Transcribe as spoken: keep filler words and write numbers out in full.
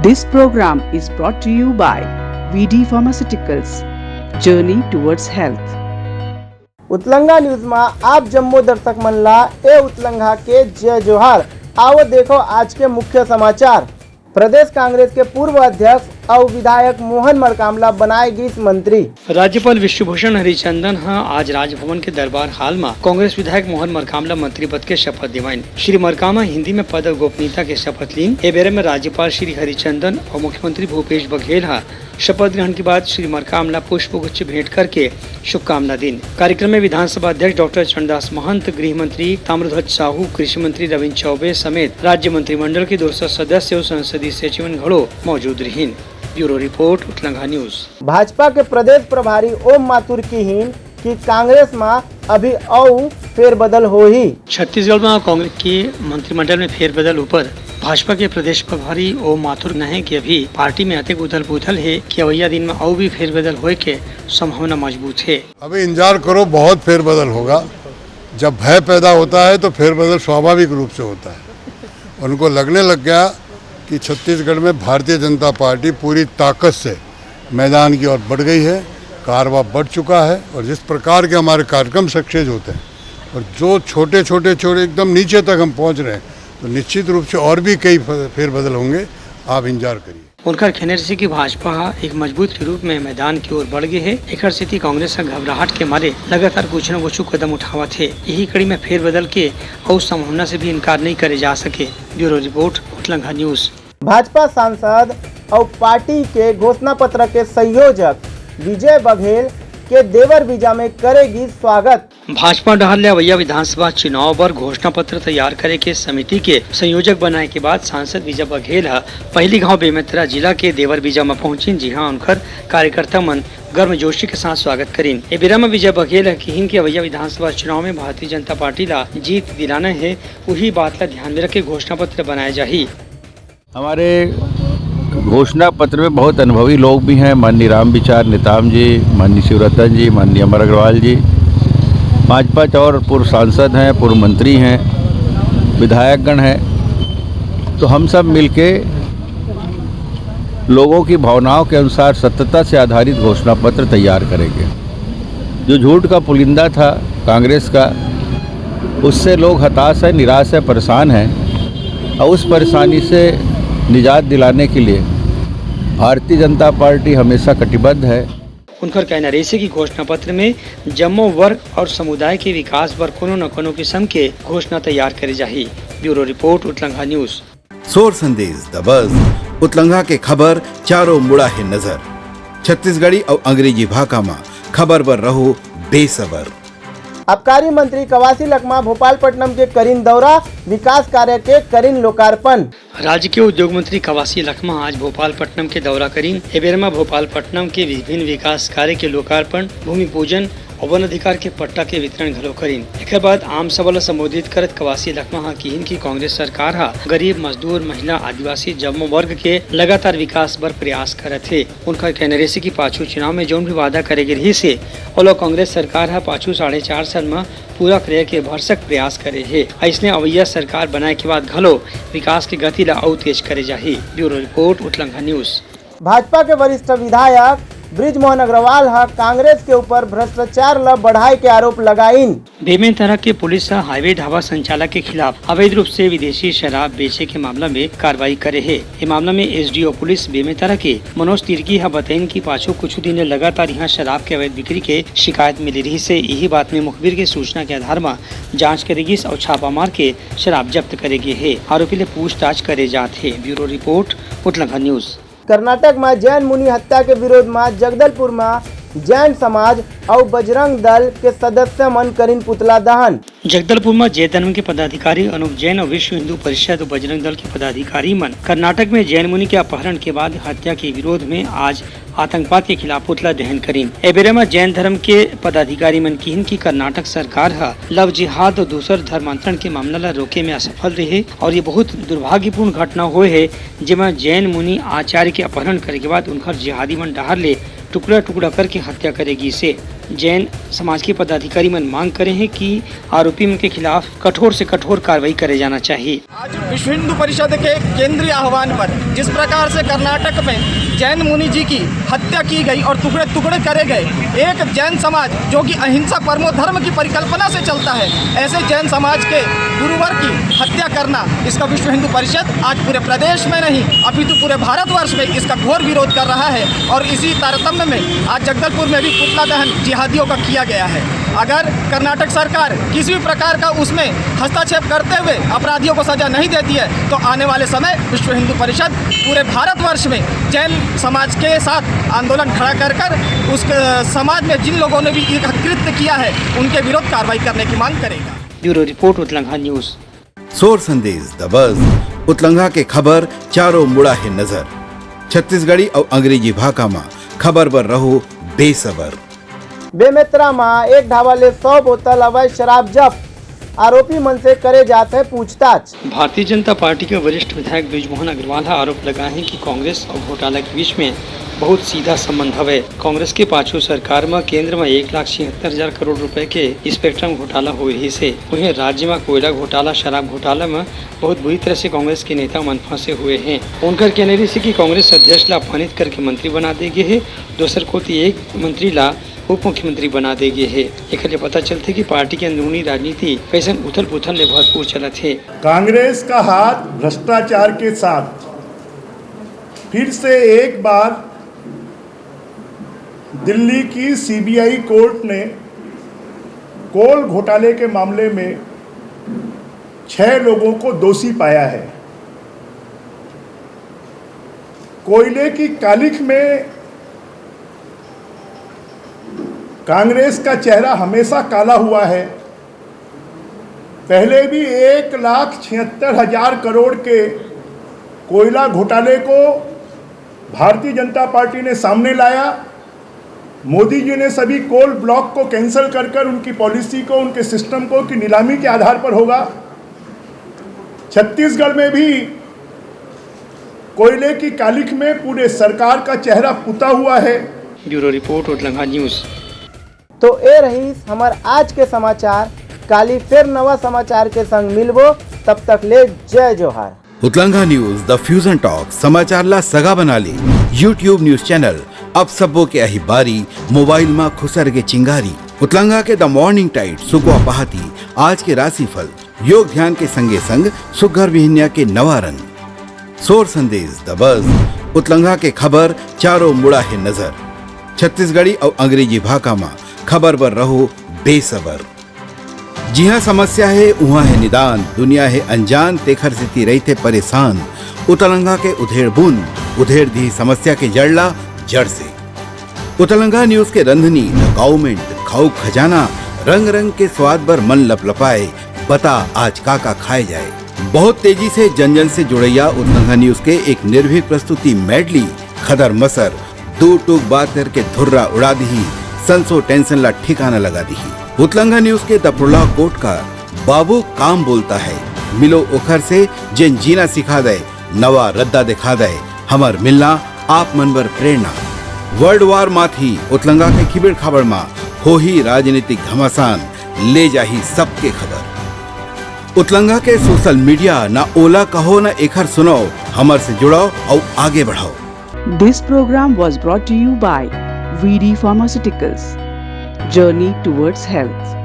This program is brought to you by V D Pharmaceuticals, Journey Towards Health. Utlanga news मा आप जम्मो दर्शक मन ला ए उतलंगा के जय जोहार। आओ देखो आज के मुख्य समाचार। प्रदेश कांग्रेस के पूर्व अध्यक्ष अउ विधायक मोहन मरकाम ला बनाए गिस मंत्री। राज्यपाल विश्वभूषण हरिचंदन ह आज राजभवन के दरबार हाल म कांग्रेस विधायक मोहन मरकाम ल मंत्री पद के शपथ दिवाइन। श्री मरकाम ह हिंदी म पद अउ गोपनीयता के शपथ लीन। ए बेरा म राज्यपाल श्री हरिचंदन अउ मुख्यमंत्री भूपेश बघेल ह शपथ ग्रहण के बाद श्री मरकाम ल पुष्प गुच्छ भेंट करके शुभकामना दीन। कार्यक्रम में विधानसभा अध्यक्ष डॉक्टर चरणदास महंत, गृह मंत्री ताम्रध्वज साहू, कृषि मंत्री रविंद्र चौबे समेत राज्य मंत्रिमंडल के दूसरा सदस्य अउ संसदीय सचिवन घलो मौजूद रहिन। Bureau report, Utlanga news. Bhajpa के प्रदेश प्रभारी ओम माथुर किहिन कि कांग्रेस म अभी अउ फेरबदल होही। छत्तीसगढ़ म कांग्रेस के मंत्रिमंडल में फेरबदल ऊपर भाजपा के प्रदेश प्रभारी ओम माथुर कहे कि अभी पार्टी में अतेक उथल पुथल हे कि अवइया दिन म अउ भी फेरबदल होए के संभावना मजबूत हे। अभी इंतजार करो, बहुत फेरबदल होगा। जब भय पैदा होता है तो फेरबदल स्वाभाविक रूप से होता है। उनको लगने लग गया कि छत्तीसगढ़ में भारतीय जनता पार्टी पूरी ताकत से मैदान की ओर बढ़ गई है, कारवा बढ़ चुका है और जिस प्रकार के हमारे कार्यक्रम सक्सेस होते हैं और जो छोटे छोटे छोटे एकदम नीचे तक हम पहुंच रहे हैं, तो निश्चित रूप से और भी कई फ-, फेरबदल होंगे। आप इंतजार करिए। उनकर कहने रहिसे कि भाजपा ह एक मजबूत के रूप में मैदान की ओर बढ़ गए हे, एकर सेती कांग्रेस ह घबराहट के मारे लगातार कुछ न कुछ कदम उठावत हे। यही कड़ी में फेरबदल के अउ संभावना से भी इनकार नहीं करे जा सके। Bureau report, Utlanga news. Bhajpa सांसद अउ पार्टी के घोषणा पत्र के संयोजक विजय बघेल के देवर बीजा में करे गिस स्वागत। भाजपा डहार ले अवइया विधानसभा चुनाव बर घोषणा पत्र तैयार करे के समिति के संयोजक बनाए के बाद सांसद विजय बघेल ह पहिली घाव बेमेतरा जिला के देवर बीजा म पहुंचिन, जिहां उनकर कार्यकर्ता मन गर्मजोशी के साथ स्वागत करिन। ए बेरा म विजय बघेल ह किहिन कि अवइया विधानसभा चुनाव में भारतीय जनता पार्टी ला जीत दिलाना हे, उही बात ला ध्यान में रख के घोषणा पत्र बनाए जाही। हमारे घोषणा पत्र में बहुत अनुभवी लोग भी हैं, माननीय रामविचार नेताम जी, माननीय शिवरतन जी, माननीय अमर अग्रवाल जी, पांच पांच और पूर्व सांसद हैं, पूर्व मंत्री हैं, विधायकगण हैं। तो हम सब मिलके लोगों की भावनाओं के अनुसार सत्यता से आधारित घोषणा पत्र तैयार करेंगे। जो झूठ का पुलिंदा था कांग्रेस का, उससे लोग हताश है, निराश है, परेशान है और उस परेशानी से निजात दिलाने के लिए भारतीय जनता पार्टी हमेशा कटिबद्ध है। उनकर कहना रहिसे कि घोषणा पत्र में जम्मो वर्ग और समुदाय के विकास बर कोनो न कोनो किस्म के घोषणा तैयार करे जाही। Bureau report, Utlanga news. सोर संदेश, द बज, उतलंगा के खबर चारों मुड़ा हे नजर। छत्तीसगढ़ी अउ अंग्रेजी भाखा म खबर बर रहो बेसबर। आबकारी मंत्री कवासी लखमा भोपालपट्टनम के करिन दौरा, विकास कार्य के करिन लोकार्पण। राज्य के उद्योग मंत्री कवासी लखमा आज भोपालपट्टनम के दौरा करिन। ए बेर म भोपालपट्टनम के विभिन्न विकास कार्य के लोकार्पण, भूमि पूजन अउ वन अधिकार के पट्टा के वितरण घलो करिन। एखर बाद आम सभा ल संबोधित करत कवासी लखमा ह किहिन कि कांग्रेस सरकार ह गरीब, मजदूर, महिला, आदिवासी जम्मो वर्ग के लगातार विकास बर प्रयास करत हे। उनकर कहना रहिसे कि पाछू चुनाव में जउन भी वादा करे गे रहिस हे, ओला कांग्रेस सरकार ह पाछू साढ़े चार साल म पूरा करे के भरसक प्रयास करे हे। अइसने अवइया सरकार बनाए के बाद घलो विकास के गति ल अउ तेज करे जाही। Bureau report, Utlanga news. Bhajpa के वरिष्ठ विधायक बृजमोहन अग्रवाल ह कांग्रेस के ऊपर भ्रष्टाचार ल बढ़ाए के आरोप लगाइन। बेमेतरा के पुलिस ह हाईवे ढाबा संचालक के खिलाफ अवैध रूप से विदेशी शराब बेचे के मामला में कार्रवाई करे हे। ए मामला में एसडीओ पुलिस बेमेतरा के मनोज तिर्की ह बताइन कि पाछू कुछ दिन ले लगातार इहां शराब के अवैध बिक्री के शिकायत मिले रहिस हे। इही बात में मुखबिर के सूचना के आधार म जांच करे गिस अउ छापा मार के शराब जब्त करे गे हे। आरोपी ले पूछताछ करे जात हे। Bureau report, Utlanga news. Karnataka म जैन मुनि हत्या के विरोध म जगदलपुर म जैन समाज अउ बजरंग दल के सदस्य मन करिन पुतला दहन। जगदलपुर म जैन धर्म के पदाधिकारी अनूप जैन अउ विश्व हिंदू परिषद अउ बजरंग दल के पदाधिकारी मन कर्नाटक में जैन मुनि के अपहरण के बाद हत्या के विरोध में आज आतंकवाद के खिलाफ पुतला दहन करिन। ए बेरा म जैन धर्म के पदाधिकारी मन किहिन कि कर्नाटक सरकार ह लव जिहाद अउ दूसर धर्मांतरण के मामला ल रोके में असफल रहे अउ ये बहुत दुर्भाग्यपूर्ण घटना होए हे, जेमा जैन मुनि आचार्य के अपहरण करे के बाद उनकर जिहादी मन डहार ले टुकड़ा-टुकड़ा करके हत्या करे गीस हे। जैन समाज के पदाधिकारी मन मांग करे हैं कि आरोपी मन के खिलाफ कठोर से कठोर कार्रवाई करे जाना चाहिए। आज विश्व हिंदू परिषद के केंद्रीय आह्वान पर जिस प्रकार से कर्नाटक में जैन मुनि जी की हत्या की गई और टुकड़े टुकड़े करे गए, एक जैन समाज जो कि अहिंसा परमो धर्म की परिकल्पना से चलता है, ऐसे जैन समाज के गुरुवर की हत्या करना, इसका विश्व हिंदू परिषद आज पूरे प्रदेश में नहीं अपितु पूरे भारतवर्ष में इसका घोर विरोध कर रहा है। और इसी तारतम्य में आज जगदलपुर में भी पुतला दहन जिहादियों का किया गया है। अगर कर्नाटक सरकार किसी भी प्रकार का उसमें हस्तक्षेप करते हुए अपराधियों को सजा नहीं देती है तो आने वाले समय विश्व हिंदू परिषद पूरे भारतवर्ष में जैन समाज के साथ आंदोलन खड़ा कर कर उस समाज में जिन लोगों ने भी यह कृत्य किया है उनके विरुद्ध कार्रवाई करने की मांग करेगा। Bureau report, Utlangha news. सोर संदेश द बज, उतलंघा के खबर चारों मुड़ा हे नजर। छत्तीसगढ़ी अउ अंग्रेजी भाखा म खबर बर रहो बेसबर। बेमेतरा म एक ढाबा ले सौ बोतल अवैध शराब जब्त, आरोपी मन से करे जात हे पूछताछ। भारतीय जनता पार्टी के वरिष्ठ विधायक बृजमोहन अग्रवाल ह आरोप लगाए हे कि कांग्रेस अउ घोटाला के बीच में बहुत सीधा संबंध हवय। कांग्रेस के पाछू सरकार म केंद्र म एक लाख छिहत्तर हजार करोड़ रुपए के स्पेक्ट्रम घोटाला होए रहिस हे। उहें, राज्य म कोयला घोटाला, शराब घोटाला म बहुत बुरी तरह से कांग्रेस के नेता मन फंसे हुए हें। उनकर कहना रहिस हे कि कांग्रेस अध्यक्ष ला अपमानित करके मंत्री बना दे गे हे, दूसर कोति एक मंत्री ला उप मुख्यमंत्री बना दे गे हे। एकर ले पता चलथे कि पार्टी के अंदरूनी राजनीति कइसन उथल-पुथल ले भरपूर चलत हे। कांग्रेस का हाथ भ्रष्टाचार के साथ फिर से एक बार दिल्ली की सीबीआई कोर्ट ने कोल घोटाले के मामले में छह लोगों को दोषी पाया है। कोयले की कालिख में कांग्रेस का चेहरा हमेशा काला हुआ है। पहले भी एक लाख छिहत्तर हजार करोड़ के कोयला घोटाले को भारतीय जनता पार्टी ने सामने लाया। मोदी जी ने सभी कोल ब्लॉक को कैंसिल कर कर उनकी पॉलिसी को, उनके सिस्टम को कि नीलामी के आधार पर होगा। छत्तीसगढ़ में भी कोयले की कालिख में पूरे सरकार का चेहरा पुता हुआ है। Bureau report, Utlangha news. तो ए रहिस हमर आज के समाचार। काली फेर नवा समाचार के संग मिलबो, तब तक ले जय जोहार। उतलंघा न्यूज, द फ्यूजन टॉक, समाचार ला सगा बना ले। YouTube न्यूज चैनल, अब सबो के आही बारी, मोबाइल मा खुसर के चिंगारी। उतलंघा के द मॉर्निंग टाइड, सुकवा पहाती, आज के राशिफल, योग ध्यान के संगे संग सुग्घर बिहनिया के नवा रंग। सोर संदेश द बज, उतलंघा के खबर चारों मुड़ा हे नजर। छत्तीसगढ़ी अउ अंग्रेजी भाखा मा खबर बर रहो बेसबर। जिहाँ समस्या हे, उहाँ हे निदान, दुनिया हे अनजान, तेखर सेती रहिथे परेशान। उतलंघा के उधेड़ बुन, उधेड़ दिही समस्या के जड़ ला जड़ से। उतलंघा न्यूज के रंधनी, द काउमेंट, खाऊ खजाना, रंग रंग के स्वाद बर मन लपलपाए, बता आज का का खाए जाए। बहुत तेजी से जन जन से जुड़ैया उतलंघा न्यूज के एक निर्भीक प्रस्तुति मेडली, खदर मसर, दू टूक बात करके धुर्रा उड़ा दिही, संसो टेंशन ला ठिकाना लगा दिही। उतलंघा न्यूज के दपड़ुला कोट का बाबू काम बोलता है, मिलो ओखर से जेन जीना सिखा दे, नवा रद्दा दिखा दे, हमर मिलना आप मन बर प्रेरणा। वर्ल्ड वार माथी उतलंगा के खिबेड़ खाबड़ मा होही राजनीतिक घमासान, ले जाही सबके खबर। उतलंगा के सोशल मीडिया ना ओला कहो ना एखर सुनाओ, हमर से जुड़ाओ अउ आगे बढ़ाओ। This program was brought to you by V D Pharmaceuticals. Journey towards health.